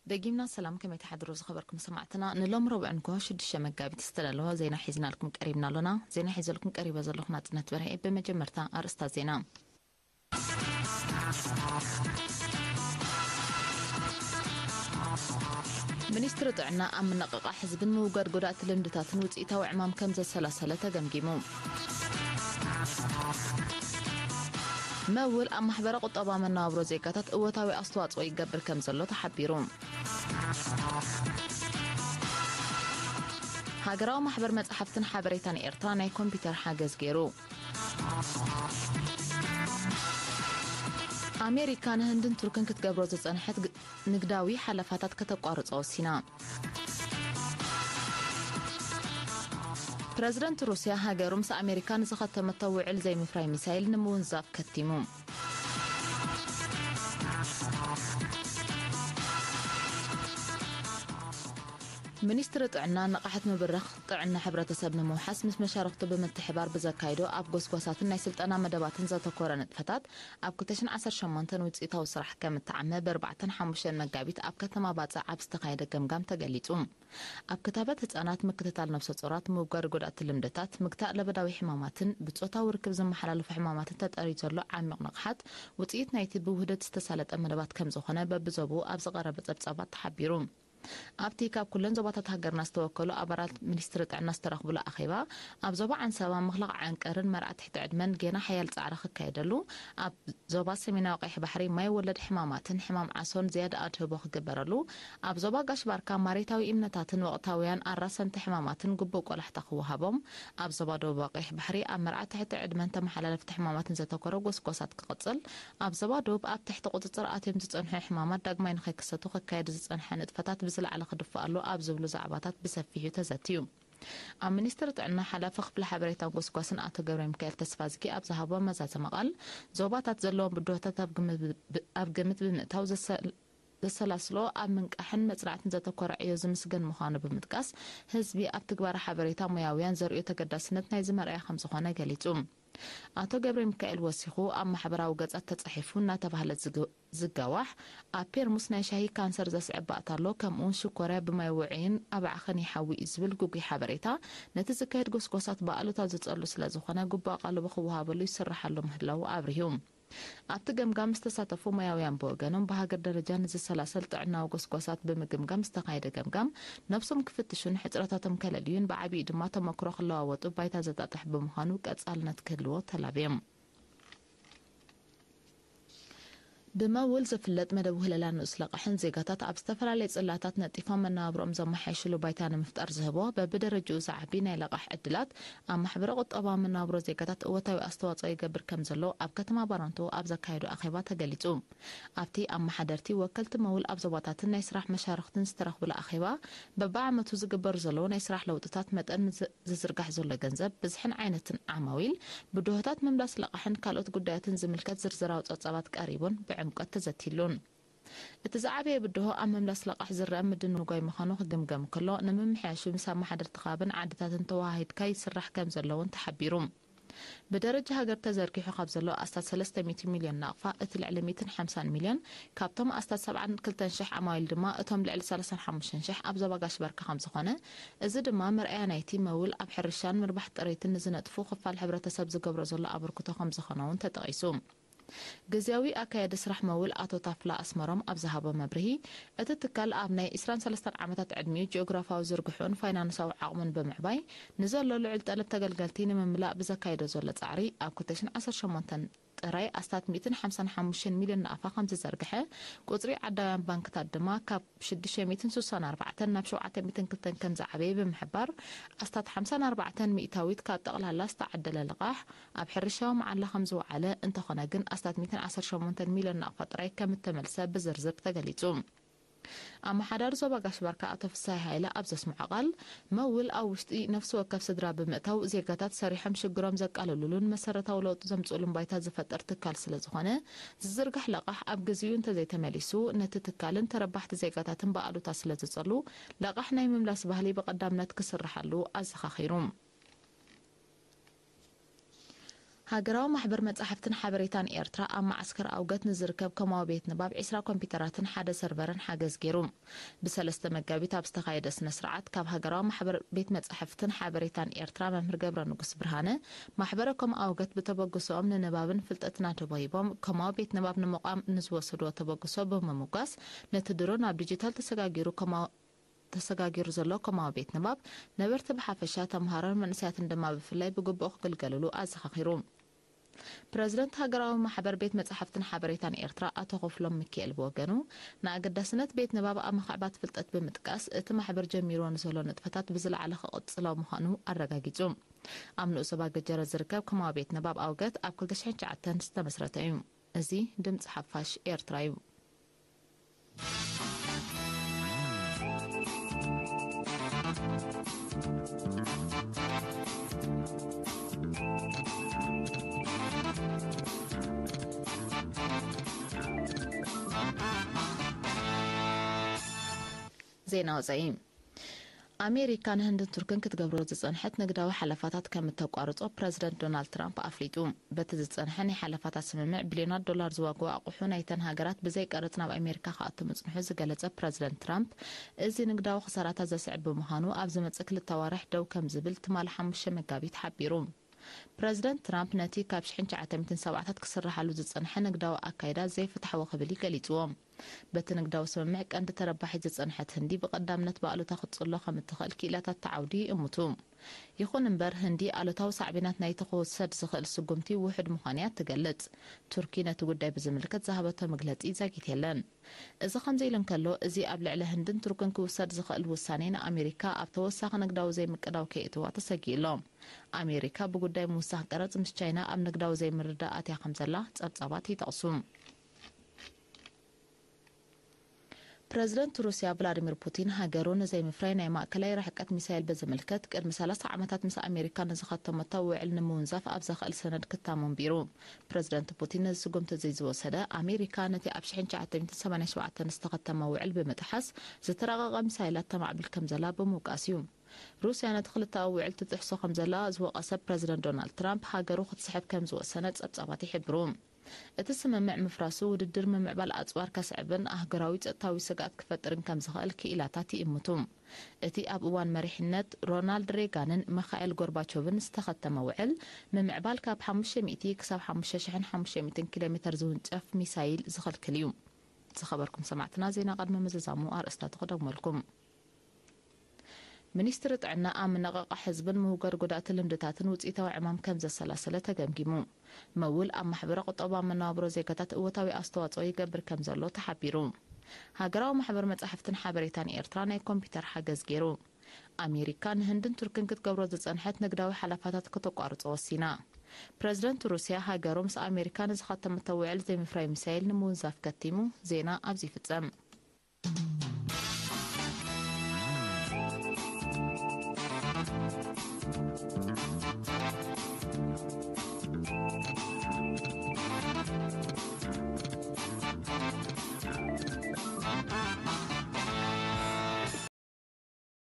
ደጊምና ሰላም፣ ከመይ ትሓድሩ ዝኸበርኩም ሰማዕትና? ንሎም ረቡዕ ንግሆ ሽዱሽተ መጋቢት ዝተዳለወ ዜና ሒዝናልኩም ቀሪብና ኣሎና። ዜና ሒዘልኩም ቀሪበ ዘለኹ ናጽነት በርሄ። ብመጀመርታ ኣርእስታት ዜና። ሚኒስትሪ ጥዕና ኣብ ምንቕቓሕ ህዝብን ምውጋድ ጎዳእቲ ልምድታትን ውፅኢታዊ ዕማም ከም ዘሰላሰለ ተገምጊሙ። መውል ኣብ ማሕበረ ቁጠባ መነባብሮ ዜጋታት እወታዊ ኣስተዋፅኦ ይገብር ከም ዘሎ ተሓቢሩ። ሃገራዊ ማሕበር መፅሓፍትን ሓበሬታን ኤርትራ ናይ ኮምፒውተር ሓገዝ ገይሩ። ኣሜሪካ ንህንድን ቱርክን ክትገብሮ ዝጸንሐት ግ-፣ ንግዳዊ ሓለፋታት ከተቋርጾ ወሲና። ፕረዚደንት ሩስያ ሃገሩ ምስ ኣሜሪካ ንዝኸተመቶ ውዕል ዘይምፍራይ ሚሳይል ንምውንዛፍ ከቲሙ። ሚኒስትሪ ጥዕና ንቕሓት ምብራኽ ጥዕና ሕብረተሰብ ንምውሓስ ምስ መሻርኽቱ ብምትሕባር ብዘካይዶ ኣብ ጎስጓሳትን ናይ ስልጠና መደባትን ዘተኮረ ንጥፈታት ኣብ ክልተ ሽሕን ዓሰርተ ሸሞንተን ውፅኢታዊ ስራሕ ከም እተዓመ ብኣርባዕተን ሓሙሽተን መጋቢት ኣብ ከተማ ባጽዕ ኣብ ዝተኻየደ ገምጋም ተገሊጹ። ኣብ ክታበት ህጻናት፣ ምክትታል ነፍሰ ጾራት፣ ምውጋድ ጎዳእቲ ልምድታት፣ ምግታእ ለበዳዊ ሕማማትን ብጾታዊ ርክብ ዝመሓላለፉ ሕማማትን ተጠርዩ ዘሎ ዓሚቕ ንቕሓት ውጽኢት ናይቲ ብውህደት ዝተሳለጠ መደባት ከም ዝኾነ በብዞብኡ ኣብ ዝቐረበ ጸብጻባት ተሓቢሩ። ኣብቲ ካብ ኩለን ዞባታት ሃገርና ዝተወከሉ ኣባላት ሚኒስትሪ ጥዕና ዝተረኽቡሉ ኣኼባ፣ ኣብ ዞባ ዓንሰባ ምኽላቕ ዓንቀርን መርዓ ትሕቲ ዕድመን ጌና ሓያል ጻዕሪ ክካየደሉ፣ ኣብ ዞባ ሰሜናዊ ቀይሕ ባሕሪ ማይ ወለድ ሕማማትን ሕማም ዓሶን ዝያዳ ኣድህቦ ክግበረሉ፣ ኣብ ዞባ ጋሽ ባርካ ማሬታዊ እምነታትን ወቕታውያን ኣራሰንቲ ሕማማትን ግቡእ ቆላሕታ ክወሃቦም፣ ኣብ ዞባ ደቡብ ቀይሕ ባሕሪ ኣብ መርዓ ትሕቲ ዕድመን ተመሓላለፍቲ ሕማማትን ዘተኮረ ጎስጓሳት ክቕጽል፣ ኣብ ዞባ ደቡብ ኣብ ትሕቲ ቁጽጽር ኣትዮም ዝጸንሑ ሕማማት ዳግማይ ንኸይክሰቱ ክካየድ ዝጸንሐ ንጥፈታት ብዝለዓለ ክድፈኣሉ ኣብ ዝብሉ ዛዕባታት ብሰፊሑ ተዘትዩ። ኣብ ሚኒስትሪ ጥዕና ሓላፊ ክፍሊ ሓበሬታን ጎስጓስን ኣቶ ገብረ ሚካኤል ተስፋዝጊ ኣብ ዝሃቦ መዛዘሚ ቃል፣ ዞባታት ዘለዎም ብድሆታት ኣብ ግምት ብ-፣ ኣብ ግምት ብምእታው ዘሰል-፣ ዘሰላስሎ ኣብ ምንቃሕን መጽናዕትን ዘተኮረ ዕዮ ዝምስገን ምዃኑ ብምጥቃስ፣ ህዝቢ ኣብ ትግባረ ሓበሬታ ሞያውያን ዘርእዮ ተገዳስነት ናይዚ መርኣያ ከም ዝኾነ ገሊጹ። ኣቶ ገብረ ሚካኤል ወሲኹ፣ ኣብ ማሕበራዊ ገጻት ተጻሒፉ እናተባህለ ዝግ-፣ ዝጋዋሕ፣ ኣብ ፔርሙስ ናይ ሻሂ ካንሰር ዘስዕብ ባእታ ኣሎ፣ ከምኡውን ሽኮርያ ብማይ ውዑይን ኣባዕኸን ይሓዊ እዩ ዝብል ግጉይ ሓበሬታ፣ ነቲ ዝካየድ ጎስጓሳት ብኣሉታ ዝጸሉ ስለ ዝኾነ፣ ግቡእ ኣቓልቦ ክወሃበሉ ይስርሓሉ ምህላዉ ኣብሪሁ። ኣብቲ ገምጋም ዝተሳተፉ ሞያውያን ብወገኖም፣ ብሃገር ደረጃ ንዝሰላሰል ጥዕናዊ ጎስጓሳት ብምግምጋም ዝተኻየደ ገምጋም፣ ነብሶም ክፍትሹን ሕጽረታቶም ከለልዩን ብዓቢኡ ድማ ተመክሮ ክለዋወጡ ባይታ ዘጣጥሕ ብምዃኑ ቀጻልነት ክህልዎ ተላብዮም። ብመውል ዝፍለጥ መደብ ውህለላ ንኡስ ለቃሕን ዜጋታት ኣብ ዝተፈላለየ ጽላታት ነጢፎም መነባብሮኦም ዘመሓየሽሉ ባይታ ንምፍጣር ዝህቦ በብደረጅኡ ዝዓቢ ናይ ለቃሕ ዕድላት ኣብ ማሕበረ ቁጠባ መነባብሮ ዜጋታት እወታዊ ኣስተዋጽኦ ይገብር ከም ዘሎ ኣብ ከተማ ባረንቱ ኣብ ዘካየዶ ኣኼባ ተገሊጹ። ኣብቲ ኣመሓደርቲ፣ ወከልቲ መውል ኣብ ዞባታትን ናይ ስራሕ መሻርኽትን ዝተረኽቡሉ ኣኼባ፣ በብዓመቱ ዝግበሩ ዘለዉ ናይ ስራሕ ለውጥታት፣ መጠን ምዝ-፣ ዝዝርጋሕ ዘሎ ገንዘብ፣ ብዝሕን ዓይነትን ዓማዊል፣ ብድሆታት ምምላስ ለቓሕን ካልኦት ጉዳያትን ዝምልከት ዝርዝራዊ ጸብጻባት ቀሪቡን ብዕምቆት ተዘቲሉን። እቲ ዝዓበየ ብድሆ ኣብ ምምላስ ለቓሕ ዝረአ ምድንጓይ ምዃኑ ክግምገም ከሎ፣ ንምምሕያሹ ምስ ኣመሓደርቲ ከባብን ዓድታትን ተወሃሂድካ ይስራሕ ከም ዘሎ እውን ተሓቢሩ። ብደረጃ ሃገር ተዘርጊሑ ካብ ዘሎ ኣስታት ሰለስተ ሚእቲ ሚልዮን ናቕፋ፣ እቲ ልዕሊ ሚእትን ሓምሳን ሚልዮን፣ ካብቶም ኣስታት ሰብዓን ክልተን ሽሕ ዓማዊል ድማ እቶም ልዕሊ ሰላሳን ሓሙሽተን ሽሕ ኣብ ዞባ ጋሽ ባርካ ከም ዝኾነ፣ እዚ ድማ መርኣያ ናይቲ መውል ኣብ ሕርሻን ምርባሕ ጥሪትን ንዝነጥፉ ክፋል ሕብረተሰብ ዝገብሮ ዘሎ ኣበርክቶ ከም ዝኾነ እውን ተጠቒሱ። ግዝያዊ ኣካያዲ ስራሕ መውል ኣቶ ታፍላ ኣስመሮም ኣብ ዝሃቦ መብርሂ፣ እቲ ትካል ኣብ ናይ ዒስራን ሰለስተን ዓመታት ዕድሚኡ ጂኦግራፋዊ ዝርግሕኡን ፋይናንሳዊ ዓቕሙን ብምዕባይ፣ ንዘሎ ልዑል ጠለብ ተገልገልቲ ንምምላእ ብዘካየዶ ዘሎ ጻዕሪ፣ ኣብ ክልተ ሽሕን ዓሰርተ ሸሞንተን ጥራይ ኣስታት ሚእትን ሓምሳን ሓሙሽተን ሚልዮን ናቕፋ ከም ዝዘርግሐ፣ ቁጽሪ ዓዳውያን ባንክታት ድማ ካብ ሽዱሽተ ሚእትን ስሳን ኣርባዕተን ናብ ሸውዓተ ሚእትን ክልተን ከም ዝዓበየ ብምሕባር፣ ኣስታት ሓምሳን ኣርባዕተን ሚእታዊት ካብ ጠቕላላ ዝተዓደለ ልቓሕ ኣብ ሕርሻዊ መዓላ ከም ዝወዓለ፣ እንተኾነ ግን ኣስታት ሚእትን ዓሰርተ ሸሞንተን ሚልዮን ናቕፋ ጥራይ ከም እተመልሰ ብዝርዝር ተገሊጹ። ኣመሓዳሪ ዞባ ጋሽ ባርካ ኣቶ ፍስሃይ ሃይለ ኣብ ዘስምዖ ቃል፣ መውል ኣብ ውሽጢ ነፍሲ ወከፍ ስድራ ብምእታው፣ ዜጋታት ሰሪሖም ሽግሮም ዘቃልሉሉን መሰረታዊ ለውጢ ዘምጽኡሉን ባይታ ዝፈጥር ትካል ስለ ዝኾነ፣ ዝዝርጋሕ ለቓሕ ኣብ ግዚኡ እንተዘይተመሊሱ፣ ነቲ ትካልን ተረባሕቲ ዜጋታትን ብኣሉታ ስለ ዝጸሉ፣ ለቓሕ ናይ ምምላስ ባህሊ ብቐዳምነት ክስርሓሉ ኣዘኻኺሩ። ሃገራዊ ማሕበር መጻሕፍትን ሓበሬታን ኤርትራ ኣብ መዓስከር ኣውገት ንዝርከብ ኮማዊ ቤት ንባብ ዒስራ ኮምፒውተራትን ሓደ ሰርቨርን ሓገዝ ገይሩ። ብሰለስተ መጋቢት ኣብ ዝተኻየደ ስነ ስርዓት ካብ ሃገራዊ ማሕበር ቤት መጻሕፍትን ሓበሬታን ኤርትራ መምህር ገብረ ንጉስ ብርሃነ፣ ማሕበረ ኮም ኣውገት ብተበግሶኦም ንንባብን ፍልጠትን ኣደቦ ሂቦም፣ ኮማዊ ቤት ንባብ ንምቋም ንዝወሰድዎ ተበግሶ ብምምጓስ፣ ነቲ ድሮ ናብ ዲጂታል ተሰጋጊሩ ኮማዊ ተሰጋጊሩ ዘሎ ኮማዊ ቤት ንባብ ነበርቲ ብሓፈሻ፣ ተምሃሮን መንእሰያትን ድማ ብፍላይ ብግቡእ ክግልገልሉ ኣዘኻኺሩ። ፕረዚደንት ሃገራዊ ማሕበር ቤት መጻሕፍትን ሓበሬታን ኤርትራ ኣቶ ክፍሎም ሚካኤል ብወገኑ፣ ንኣገዳስነት ቤት ንባብ ኣብ ምኽዕባት ፍልጠት ብምጥቃስ፣ እቲ ማሕበር ጀሚርዎ ንዘሎ ንጥፈታት ብዝለዓለ ክቕጽሎ ምዃኑ ኣረጋጊጹ። ኣብ ንኡስ ዞባ ገጀረ ዝርከብ ኮማዊ ቤት ንባብ ኣውገት ኣብ ክልተ ሽሕን ትሽዓተን ዝተመስረተ እዩ። እዚ ድምጺ ሓፋሽ ኤርትራ እዩ። ዜና ወጻኢ። ኣሜሪካ ንህንድን ቱርክን ክትገብሮ ዝጸንሐት ንግዳዊ ሓለፋታት ከም እተቋርጾ ፕረዚደንት ዶናልድ ትራምፕ ኣፍሊጡ። በቲ ዝጸንሐ ናይ ሓለፋታት ስምምዕ፣ ቢልዮናት ዶላር ዝዋግኡ ኣቑሑ ናይተን ሃገራት ብዘይ ቀረጽ ናብ ኣሜሪካ ክኣቱ ምጽንሑ ዝገለጸ ፕረዚደንት ትራምፕ፣ እዚ ንግዳዊ ክሳራታት ዘስዕብ ብምዃኑ፣ ኣብ ዝመጽእ ክልተ ኣዋርሕ ደው ከም ዝብል ትማሊ ሓሙሽተ መጋቢት ሓቢሩ። ፕረዚደንት ትራምፕ ነቲ ካብ ሽሕን ትሽዓተ ሚእትን ሰብዓታት ክስርሓሉ ዝጸንሐ ንግዳዊ ኣካይዳ ዘይፍትሓዊ ክብል እዩ ገሊጽዎ። በቲ ንግዳዊ ስምምዕ ቀንዲ ተረባሒት ዝጸንሐት ህንዲ፣ ብቐዳምነት ብኣሉታ ክትጽሎ ከም እትኽእል ክኢላታት እቲ ዓውዲ ይእምቱ። ይኹን እምበር፣ ህንዲ ኣሉታዊ ሳዕቤናት ናይቲ ክውሰድ ዝኽእል ስጉምቲ ውሑድ ምዃኑ እያ ትገልጽ። ቱርኪ ነቲ ጉዳይ ብዝምልከት ዝሃበቶ መግለጺ ዛጊት የለን። እዚ ከምዚ ኢሉ እንከሎ፣ እዚ ኣብ ልዕሊ ህንድን ቱርክን ክውሰድ ዝኽእል ውሳኔ ንኣሜሪካ ኣብ ተወሳኺ ንግዳዊ ዘይምቅዳው ከየእትዋ ተሰጊኡ ኣሎ። ኣሜሪካ ብጉዳይ ምውሳኽ ቀረጽ ምስ ቻይና ኣብ ንግዳዊ ዘይምርድዳእ ኣትያ ከም ዘላ ጸብጻባት ይጠቕሱ። ፕረዚደንት ሩስያ ቭላዲሚር ፑቲን፣ ሃገሩ ንዘይምፍራይ ናይ ማእከላይ ርሕቀት ሚሳይል ብዝምልከት፣ ቅድሚ ሰላሳ ዓመታት ምስ ኣሜሪካ ንዝኸተመቶ ውዕል ንምውንዛፍ ኣብ ዘኽእል ሰነድ ክታሙ ኣንቢሩ። ፕረዚደንት ፑቲን ነዚ ስጉምቲ እዚ ዝወሰደ፣ ኣሜሪካ ነቲ ኣብ ሽሕን ትሽዓተ ሚእትን ሰማንያን ሸውዓተን ዝተኸተመ ውዕል ብምጥሓስ፣ ዝተራቐቐ ሚሳይላት ተማዕብል ከም ዘላ ብምውቃስ እዩ። ሩስያ ነቲ ክልተኣዊ ውዕል ትጥሕሶ ከም ዘላ ዝወቐሰ ፕረዚደንት ዶናልድ ትራምፕ፣ ሃገሩ ክትስሕብ ከም ዝወሰነ ጸብጻባት ይሕብሩ። እቲ ስምምዕ ምፍራሱ፣ ውድድር ምምዕባል ኣጽዋር ከስዕብን ኣህጉራዊ ጸጥታዊ ስግኣት ክፈጥርን ከም ዝኽእል ክኢላታት ይእምቱ። እቲ ኣብ እዋን መሪሕነት ሮናልድ ሬጋንን ሚኻኤል ጎርባቾቭን ዝተኸተመ ውዕል፣ ምምዕባል ካብ ሓሙሽተ ሚእቲ ክሳብ ሓሙሽተ ሽሕን ሓሙሽተ ሚእትን ኪሎ ሜተር ዝውንጨፍ ሚሳይል ዝኽልክል እዩ። ዝኸበርኩም ሰማዕትና፣ ዜና ቅድሚ ምዝዛሙ ኣርእስታቱ ክደግመልኩም። ሚኒስትሪ ጥዕና ኣብ ምንቕቓሕ ህዝብን ምውጋድ ጎዳእቲ ልምድታትን ውፅኢታዊ ዕማም ከም ዘሰላሰለ ተገምጊሙ። መውል ኣብ ማሕበረ ቁጠባ መነባብሮ ዜጋታት እወታዊ ኣስተዋፅኦ ይገብር ከም ዘሎ ተሓቢሩ። ሃገራዊ ማሕበር መጻሕፍትን ሓበሬታን ኤርትራ ናይ ኮምፒውተር ሓገዝ ገይሩ። ኣሜሪካ ንህንድን ቱርክን ክትገብሮ ዝጸንሐት ንግዳዊ ሓለፋታት ከተቋርጾ ወሲና። ፕረዚደንት ሩስያ፣ ሃገሩ ምስ ኣሜሪካ ንዝኸተመቶ ውዕል ዘይምፍራይ ሚሳይል ንምውንዛፍ ከቲሙ። ዜና ኣብዚ ይፍጸም።